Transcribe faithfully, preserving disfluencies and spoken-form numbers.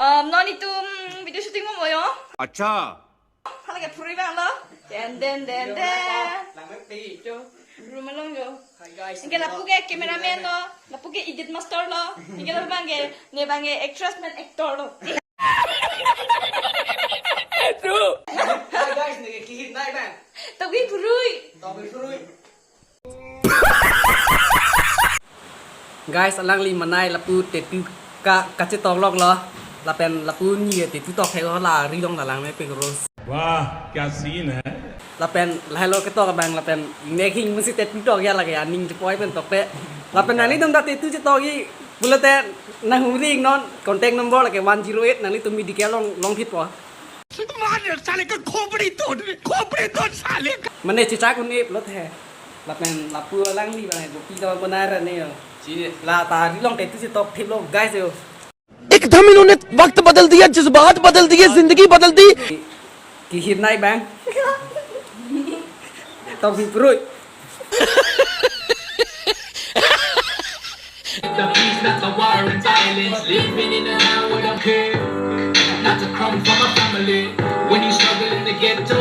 Um, non itum video shooting mo moyo. Acha. Hala ke phurui bang lo. Den den den den. Room along yo. Hi guys. Anke lapu ke cameraman lo, lapu ke edit master lo. Anke lapu bang ke, ne bang ke actress pen actor lo. Hi guys, ne ke Kihirnai bang. Tobi phurui. Tobi phurui. Guys, alangli manai lapu tattoo ka, kachetok lok lo. Lapen lapu ni tattoo tok thek ho, la ri long la lang me pek ros. Wah, kya scene hai. Lapen lahelo ketok abang lapen nek hing musi tattoo tok ya lake aning chepoi pen tok pe. Lapen nanglitum ta tattoo chetok-i pulote nanghumri non contact number lake one zero eight, nanglitum midi ke long, long thit po. मार साले का खोपड़ी तोड़, खोपड़ी तोड़ साले का। Mane chechak un-e pulote. Lapen lapu alangli bang gopi ta banai ra ne yo. Chini. La ta ri long tattoo chetok thip lo guys yo. एकदम इन्होंने वक्त बदल दिया, जज्बात बदल दिए, जिंदगी बदल दी। Kihirnai bang. Tobi phurui. The peace, not the war and violence. Living in a land where don't care. Not a crumb for my family. When you struggle in the ghetto,